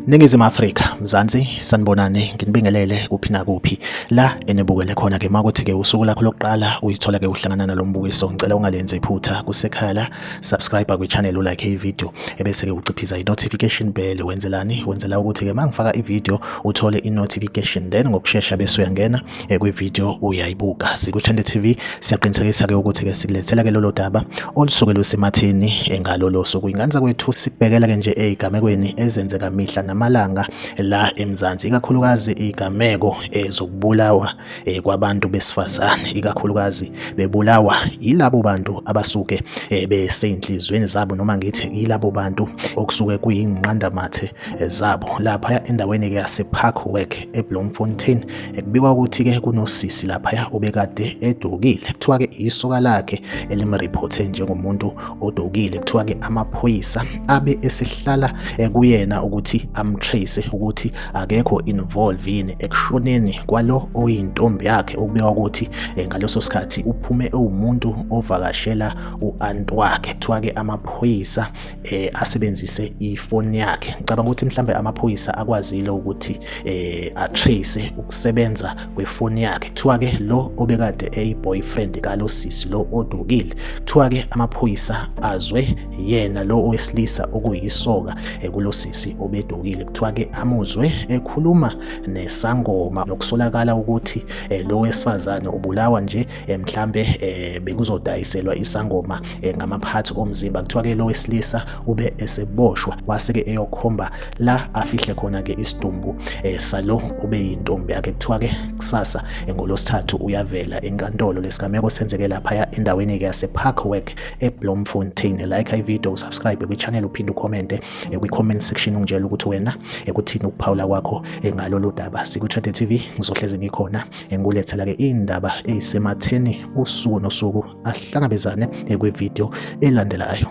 Ningizimu Afrika, Mzansi, sanibonani, nginibingelele kuphi nakuphi la enibukele khona ke makuthi ke usuku lakho lokuqala uyithola ke uhlangana nalombukiso, ngicela ungalenzi iphutha kusekhaya la, subscribe kwi-channel, ulike i-video ebese ke uciphiza i-notification bell. Wenzelani? Wenzela ukuthi ke mangifaka i-video uthole i-notification, then ngokushesha bese uyangena kwi-video uyayibuka. Siku-Trend TV, siyaqinisekisa ke ukuthi ke sikulethela ke lolo daba olusuke lusematheni ngalolo suku. Ingane zakwethu, sikubhekela ke nje ezigamekweni ezenzeka mihla namalanga la eMzansi, ikakhulukazi igameko zokubulawa kwabantu besifazane, ikakhulukazi bebulawa yilabo bantu abasuke beseyinhlizweni zabo, noma ngithi yilabo bantu okusuke kuyinqandamathe zabo. Lapha endaweni ke yase Park eBloemfontein, kubikwa ukuthi ke kunosisi laphaya obekade edukile. Kuthiwa ke isoka lakhe elimreporte njengomuntu odukile. Kuthiwa ke amaphoyisa abe esehlala kuyena ukuthi amtrace ukuthi akekho involve yini ekushoneni kwalo oyintombi yakhe, okubikwa ukuthi ngaleso sikhathi uphume ewumuntu ovakashela u-aunt wakhe. Kuthiwa ke amaphoyisa asebenzise ifoni yakhe. Ngicabanga ukuthi mhlambe amaphoyisa akwazile ukuthi atrace ukusebenza kwefoni yakhe. Kuthiwa ke lo obekade eyi-boyfriend kalo sisi lo odukile, kuthiwa ke amaphoyisa azwe yena lo owesilisa okuyisoka kulo sisi obedukile. Kuthiwa ke amuzwe ekhuluma nesangoma, nokusolakala ukuthi lo wesifazane ubulawa nje mhlambe bekuzodayiselwa isangoma ngamaphathi omzimba. Kuthiwa ke lo wesilisa ube eseboshwa, wase-ke eyokhomba la afihle khona-ke isidumbu salo ube yintombi yakhe. Kuthiwa ke kusasa ngolwesithathu uyavela enkantolo. Lesigameko senzeke laphaya endaweni-ke yase-Parkwork eBloemfontein. Like i-video, usubscribe kwi-channel, uphinde ukhomente kwi-comment section, ungitshela ukuthi wena ekuthini ukuphawula kwakho ngalolu daba. Siku-Trend TV, ngizohlezi ngikhona ngikulethela-ke iy'ndaba ey'sematheni usuku nosuku. Ahlangabezane kwividiyo elandelayo.